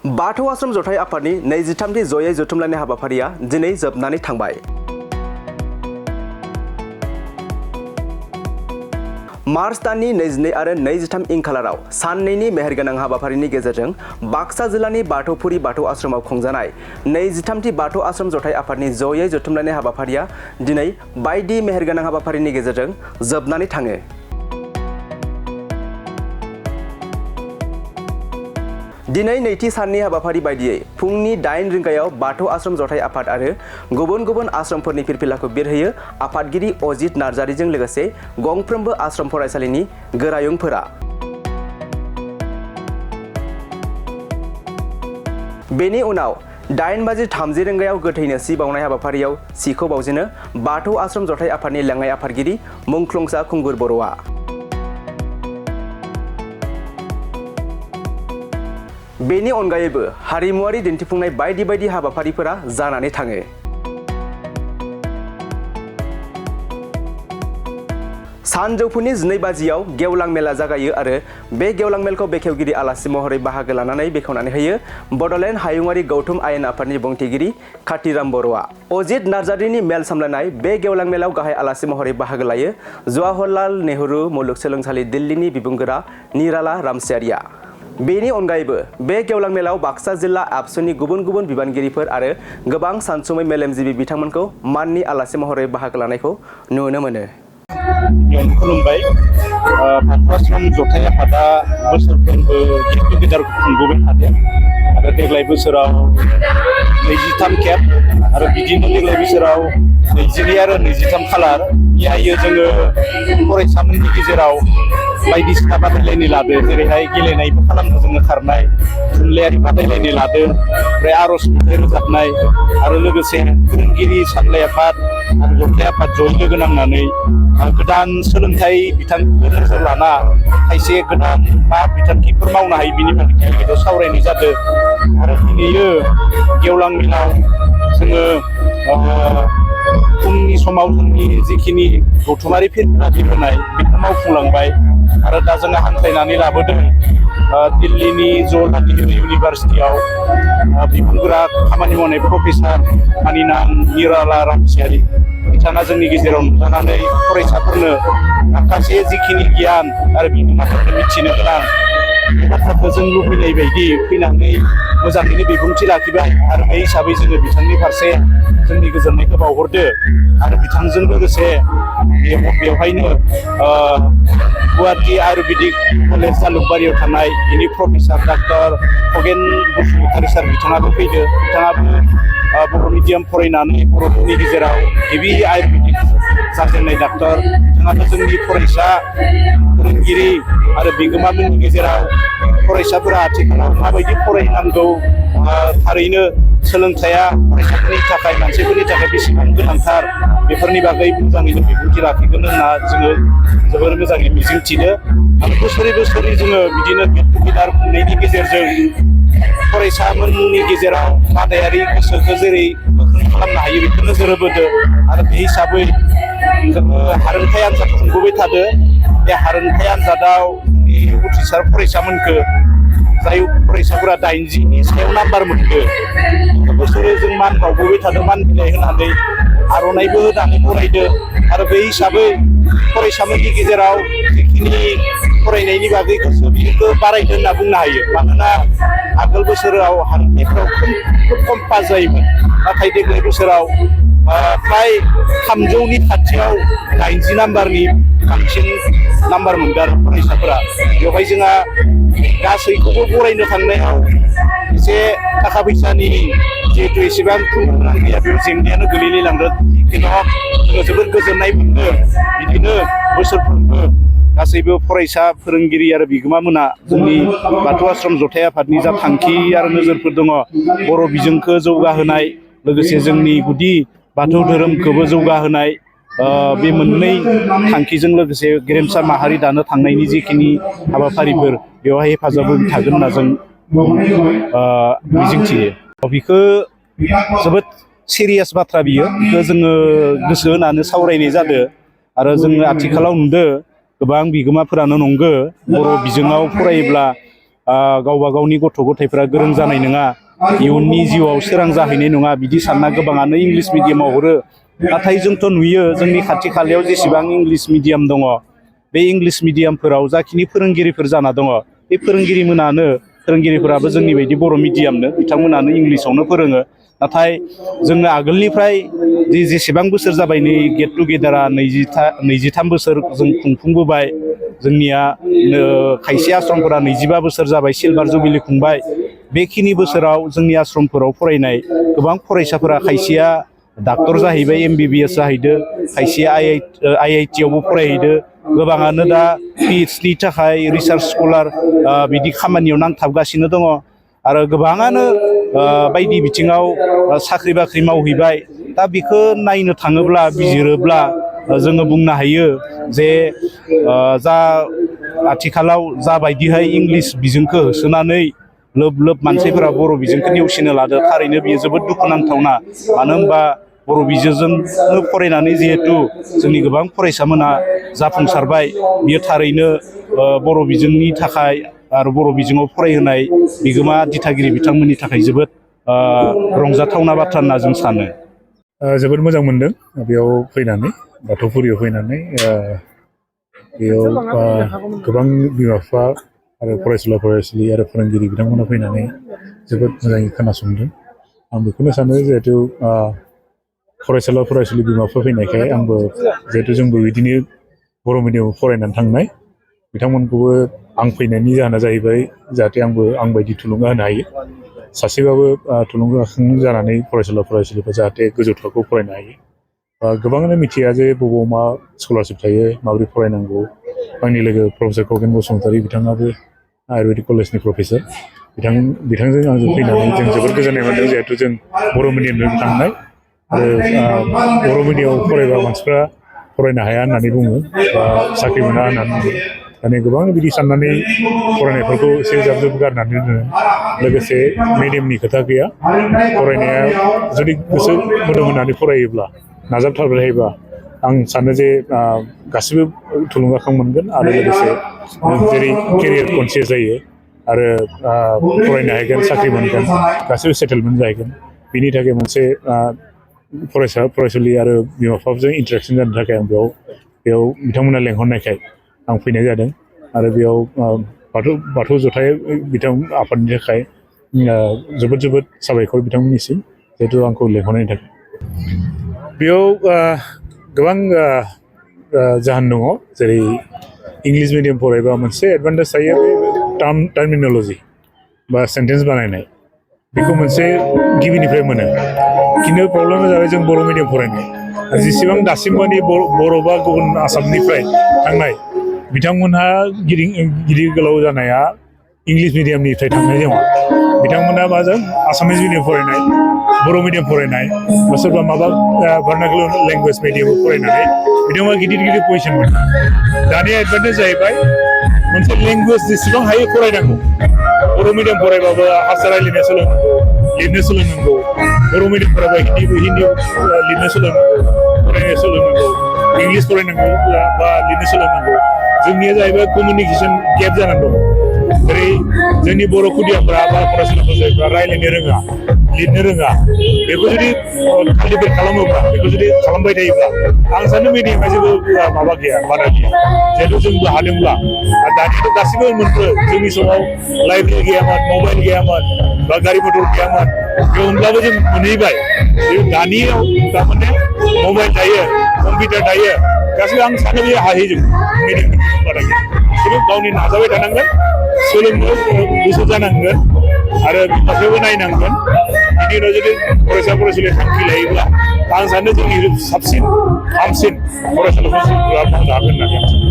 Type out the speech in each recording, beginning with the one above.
बाथौ आश्रम जथाइ आफादनि 23थि जयै जथुमलायनाय हाबाफारिया दिनै जोबनानै थांबाय। मार्च दाननि 22 आरो 23 इंखालाराव साननैनि मेहेरगोनां हाबाफारिनि गेजेरजों बाक्सा जिल्लानि बाथौफुरि बाथौ आश्रमाव खुंजानाय 23थि बाथौ आश्रम जथाइ आफादनि जयै जथुमलायनाय हाबाफारिया दिनै बायदि मेहेरगोनां हाबाफारिनि गेजेरजों जोबनानै थाङो। दिनै नैथि साननि हाबाफारि बायदियै फुंनि 8 रिंगायाव बाथौ आश्रम जथाइ आफाद आरो गुबुन गुबुन आश्रमफोरनि फिरफिलाखौ बिरहोयो आफादगिरि अजित नार्जारिजों लोगोसे गंफ्रोमबो आश्रम फरायसालिनि गोरायुंफोरा। बेनि उनाव 8:30 रिंगायाव गोथैनो सि बावनाय हाबाफारियाव सिखौ बावजेनो बाथौ आश्रम जथाइ आफादनि लेङाइ आफादगिरि मुंख्लंसा खुंगुर बर'आ। बेनि अनगायैबो हारिमुआरि दिन्थिफुंनाय बायदि बायदि हाबाफारिफोरा जानानै थाङो। सानजौफुनि 12 बाजियाव गेवलां मेला जागायो आरो बे गेवलां मेलखौ बेखेवगिरि आलासि महरै बाहागो लानानै बेखेवनानै होयो बड'लेण्ड हायुङारि गौथुम आयेन आफादनि बुंथिगिरि खाथिराम बर'आ। अजित नार्जारिनि मेल सामलायनाय बे गेवलां मेलाव गाहाय आलासि महरै बाहागो लायो जवाहरलाल नेहरू मुलुगसोलोंसालि दिल्लीनि बिबुंगोरा निराला रामसियारिया। बेनि अनगायैबो बे गेवलां मेलाव बाक्सा जिल्ला आबसुनि गुबुन गुबुन बिबानगिरिफोर आरो गोबां सानसुमै मेलेमजिबि बिथांमोनखौ माननि आलासि महरै बाहागो लानायखौ नुनो मोनो। खुलुमबाय। बाथौ आश्रम जथाइ आफादा बोसोरफ्रोमबो गेट टुगेदारखौ खुंबोबाय थादों आरो देग्लाय बोसोराव 23 खेब आरो बिदिनो देग्लाय बोसोराव 22 आरो 23 खालार बेहायो जोङो फरायसाफोरनि गेजेराव बायदिसिना बादायलायनाय लादों, जेरैहाय गेलेनायबो खालामदों जोङो, खारनाय थुनलाइयारि बादायलायनाय लादों, ओमफ्राय आर'ज मेथाइ रोजाबनाय आरो लोगोसे फोरोंगिरि सामलाय आफाद आरो जथाइ आफाद जयै लोगो नांनानै गोदान सोलोंथाइ बिथांखिखौ नोजोर लाना खायसे गोदान मा बिथांखिफोर मावनो हायो बिनि बागै सावरायनाय जादों। आरो दिनैयो गेवलां मेलाव जोङो फुंनि समाव जोंनि जिखिनि गौथुमारि फिरफिला बिरहोनाय बेखौ मावफुंलांबाय आरो दा जोङो हांख्रायनानै लाबोदों दिल्लीनि जवाहरलाल इउनिभारसिटियाव बिबुंगोरा खामानि मावनाय प्रफेसार मानिनां निराला रामसियारि बिथाङा जोंनि गेजेराव नुजानानै फरायसाफोरनो माखासे जिखिनि गियान आरो बिहोमाफोरखौ मिथिनो गोनां बे बाथ्राखौ जों लुबैनाय बायदि फैनानै मोजाङैनो बिबुंथि लाखिबाय आरो बे हिसाबै जोङो बिथांनि फारसे जोंनि गोजोननायखौ बावहरदो आरो बिथांजों लोगोसे बेवहायनो गुवाहाटी आयुर्वेदिक कलेज जालुकबारियाव थानाय बिनि प्रफेसार डाक्टर खगेन बसुमतारी सार बिथाङाबो फैदो। बिथाङाबो बर' मिडियाम फरायनानै बर'फोरनि गेजेराव गिबि आयुर्वेदिक जाजेननाय डाक्टर। बिथाङाबो जोंनि फरायसा फोरोंगिरि आरो बिगोमाफोरनि गेजेराव फरायसाफोरा आथिखालाव माबायदि फरायनांगौ, थारैनो सोलोंथाइया फरायसाफोरनि थाखाय मानसिफोरनि थाखाय बेसेबां गोनांथार बेफोरनि बागै मोजाङैनो बिबुंथि लाखिगोन होनना जोङो जोबोर मोजाङै मिजिंथिनो आरो बोसोरै बोसोरै जोङो बिदिनो गेट टुगेदार खुंनायनि गेजेरजों फरायसाफोरनि गेजेराव बादायारि गोसोखौ जेरै गोख्रों खालामनो हायो बेखौ नोजोर होबोदों आरो बे हिसाबै जोङो हारोंथाइ आनजाद खुंबोबाय थादों। बे हारोंथाइ आनजादाव उथ्रिसार फरायसामोनखौ जाय फरायसाफोरा 80नि सायाव नाम्बार मोनदों बोसोरै जों मान बावबोबाय थादों, मान बिलाइ होनानै आर'नाइबो होनानै बरायदों आरो बे हिसाबै फरायसाफोरनि गेजेराव जिखिनि फरायनायनि बागै गोसो बेखौ बारायदों होनना बुंनो हायो। मानोना आगोल बोसोराव हारोंथाइफ्राव खोब खम पास जायोमोन, नाथाय देग्लाय बोसोराव फ्राय 300नि खाथियाव 80 नाम्बारनि बांसिन नाम्बार मोनदों आरो फरायसाफोरा। बेवहाय जोंहा गासैखौबो बरायनो थांनायाव एसे थाखा फैसानि जिहेतु एसेबां गैया, बेयाव जेंनायानो गोलैलाय लांदों। खिन्थु जोङो जोबोद गोजोननाय मोनदों। बिदिनो बोसोरफ्रोमबो गासैबो फरायसा फोरोंगिरि आरो बिगोमा मोना जोंनि बाथौ आश्रम जथाइ आफादनि जा थांखि आरो नोजोरफोर दङ, बर' बिजोंखौ जौगाहोनाय लोगोसे जोंनि गुदि बाथौ धोरोमखौबो जौगाहोनाय, बे मोननै थांखिजों लोगोसे गेरेमसा माहारि दानो थांनायनि जिखिनि हाबाफारिफोर बेवहाय हेफाजाब होनो थागोन होनना जों मिजिंथियो। बेखौ जोबोद सिरियास बाथ्रा बेखौ जोङो गोसो होनानै सावरायनाय जादों आरो जोङो आथिखालाव नुदों गोबां बिगोमाफोरानो नंगौ बर' बिजोङाव फरायोब्ला गावबा गावनि गथ' गथायफोरा गोरों जानाय नङा इयुननि जिउआव सोरां जाहैनाय नङा बिदि सानना गोबाङानो इंलिस मिडियामाव हरो नाथाय जोंथ' नुयो जोंनि खाथि खालायाव जेसेबां इंलिस मिडियाम दङ बे इंलिस मिडियामफोराव जाखिनि फोरोंगिरिफोर जाना दङ बे फोरोंगिरिफोराबो जोंनि बायदि बर' मिडियामनो बिथांमोनानो इंलिसावनो फोरोङो नाथाय जोङो आगोलनिफ्राय जेसेबां बोसोर जाबाय नै गेट टुगेदारा 23 बोसोर जों खुंफुंबोबाय जोंनिया खायसे आश्रमफोरा 25 बोसोर जाबाय सिलभार जुबिलि खुंबाय बेखिनि बोसोराव जोंनि आश्रमफोराव फरायनाय गोबां फरायसाफोरा खायसेया डाक्टर जाहैबाय MBBS जाहैदों खायसेया IIT आवबो फरायहैदों गोबाङानो दा PhDनि थाखाय रिसार्च स्कलार बिदि खामानियाव नांथाबगासिनो दङ आरो गोबाङानो बायदि बिथिङाव साख्रि बाख्रि मावहैबाय दा बेखौ नायनो थाङोब्ला बिजिरोब्ला जोङो बुंनो हायो जे जा आथिखालाव जाबायदिहाय इंलिस बिजोंखौ होसोनानै लोब मानसिफोरा बर' बिजोंखौ नेवसिनो लादो थारैनो बियो जोबोद दुखुनांथावना मानो होनबा बर' बिजोंजोंनो फरायनानै जिहेथु जोंनि गोबां फरायसामोना जाफुंसारबाय बियो थारैनो बर' बिजोंनि थाखाय आरो बर' बिजोङाव फरायहोनाय बिगोमा दिथागिरि बिथांमोननि थाखाय जोबोद रंजाथावना बाथ्रा होनना जों सानो जोबोद मोजां मोनदों बेयाव फैनानै बाथौफुरियाव फैनानै बेयाव गोबां बिमा बिफा आरो फरायसुला फरायसुलि आरो फोरोंगिरि बिथांमोना फैनानै जोबोद मोजाङै खोनासंदों आं बेखौनो सानो जिहेथु फरायसुला फरायसुलि बिमा बिफा फैनायखाय आंबो जिहेथु जोंबो बिदिनो बर' मिडियामाव फरायनानै थांनाय बिथांमोनखौबो आं फैनायनि जाहोना जाहैबाय जाहाथे आं बायदि थुलुंगा होनो हायो सासेबाबो थुलुंगाखां जानानै फरायसुला फरायसुलिफ्रा जाहाथे गोजौ थाखोआव फरायनो हायो गोबाङानो मिथिया जे बबेयाव मा स्कलारशिप थायो माबोरै फरायनांगौ आंनि लोगो प्रफेसर खगेन बसुमतारी बिथाङाबो आयुर्वेदिक कलेजनि प्रफेसर बिथांजों आंजों फैनानै जों जोबोद गोजोननाय मोन्दों जिहेथु जों बर' मिडियामजों थांनाय आरो बर' मिडियामाव फरायबा मानसिफ्रा फरायनो हाया होननानै बुङो बा साख्रि मोना होननानै बुङो माने गोबां बिदि साननानै फरायनायफोरखौ एसे जाब जाब गारनानै दोनो लोगोसे मिडियामनि खोथा गैया फरायनाया जुदि गोसो मोदोम होनानै फरायोब्ला नाजाबथाबबाय थायोबा आं सानो जे गासिबो थुलुंगाखां मोनगोन आरो लोगोसे जेरै केरियार कनसियास जायो आरो फरायनो हागोन साख्रि मोनगोन गासिबो सेटेलमेन्ट जाहैगोन बिनि थाखाय मोनसे फरायसा फरायसुलि आरो बिमा बिफाजों इन्टारेक्सन जानो थाखाय आं बेयाव बिथांमोना लेंहरनायखाय आं फैनाय जादों आरो बेयाव बाथौ जथाय बिथां आफादनि थाखाय जोबोद साबायखर बिथांमोननिसिम जिहेतु आंखौ लेंहरनायनि थाखाय बेयाव गोबां जाहोन दङ जेरै इंलिस मिडियाम फरायबा मोनसे एडभान्टेज थायो टार्मिन'लजि बा सेन्टेन्स बानायनाय बेखौ मोनसे गिबिनिफ्राय मोनो खिन्थु प्रब्लेमा जाबाय जों बर' मिडियाम फरायनाय जेसेबां दासिमबानि बर' बा गुबुन आसामनिफ्राय थांनाय बिथांमोनहा गिदिर गोलाव जानाया इंलिस मिडियामनिफ्राय थांनाय नङा बिथांमोना माजों आसामिस मिडियाम फरायनाय बर' मिडियाम फरायनाय बा सोरबा माबा भार्नाकुलार लेंगुवेज मिडियामाव फरायनानै बिथांमोना गिदिर पजिसन मोनो दानिया एडभान्टेज जाहैबाय मोनसे लेंगुवेज जेसेबां हायो फरायनांगौ बर' मिडियाम फरायबाबो हारसा रायज्लायनो सोलोंनांगौ लिरनो सोलोंनांगौ बर' मिडियाम फरायबा हिन्दी लिरनो सोलोंनांगौ फरायनो सोलोंनांगौ इंलिस फरायनांगौ बा लिरनो सोलोंनांगौ जोंनिया जाहैबाय कमिउनिकेसन गेप जानानै दङ जेरै जोंनि बर' खुदियाफ्रा बा फरायसुला फरायसुलिफ्रा रायज्लायनो रोङा लिरनो रोङा बेखौ जुदि काल्टिभेट खालामोब्ला बेखौ जुदि खालामबाय थायोब्ला आं सानो मिडियामा जेबो माबा गैया बादा गैया जिहेतु जोंबो हादोंब्ला आरो दानियाथ' गासिबो मोनफ्रो जोंनि समाव लाइब्रेरि गैयामोन मबाइल गैयामोन बा गारि मटर गैयामोन बेवब्लाबो जों मोनहैबाय दानियाव थारमाने मबाइल थायो कम्पिउटार थायो गासिबो आं सानो बे हाहैजों मिडियामनि बादा गैया खिन्थु गावनि नाजाबाय थानांगोन सोलोंनो गोसो जानांगोन आरो बिमा-बिफायाबो नायनांगोन बिनि उनाव जुदि फरायसा फरायसुलिया थांखि लायोब्ला आं सानो जोंनि साबसिन हामसिन फरायसुला फरायसुलिफोरा मावनो हागोन होननानै आं सानो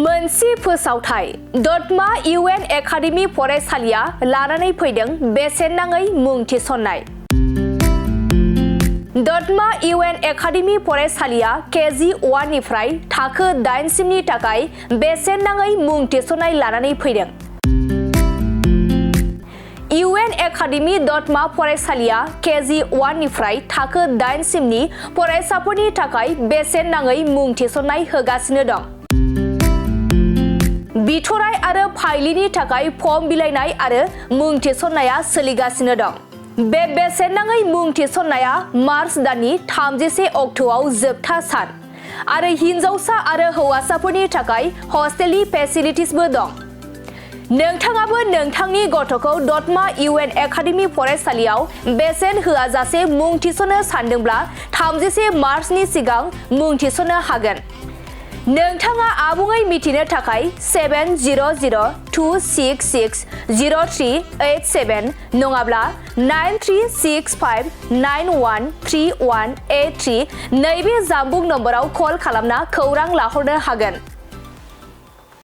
मोनसे फोसावथाय दतमा UN एकाडेमि फरायसालिया लानानै फैदों बेसेन नाङै मुं थिसननाय दतमा UN एकाडेमि फरायसालिया KG 1 निफ्राय थाखो 8 सिमनि थाखाय बेसेन नाङै मुं थिसननाय लानानै फैदों UN एकाडेमि दतमा फरायसालिया KG 1 निफ्राय थाखो 8 सिमनि फरायसाफोरनि थाखाय बेसेन नाङै मुं थिसननाय होगासिनो दं बिथराय आरो फाइलिनि थाखाय फर्म बिलाइनाय आरो मुं थिसननाया सोलिगासिनो दं। बे बेसेन नाङै मुं थिसननाया मार्च दाननि 30 अक्ट'आव जोबथा सान आरो हिनजावसा आरो हौवासाफोरनि थाखाय हस्टेलनि फेसिलिटिसबो दं। नोंथाङाबो नोंथांनि गथ'खौ दतमा UN एकाडेमी फरायसालियाव बेसेन होआजासे मुं थिसननो सानदोंब्ला 30 मार्चनि सिगां मुं थिसननो हागोन। नोंथाङा आबुङै मिथिनो थाखाय 700266038 नङाब्ला 9365913183 नैबे जानबुं नम्बराव कल खालामना खौरां लाहरनो हागोन।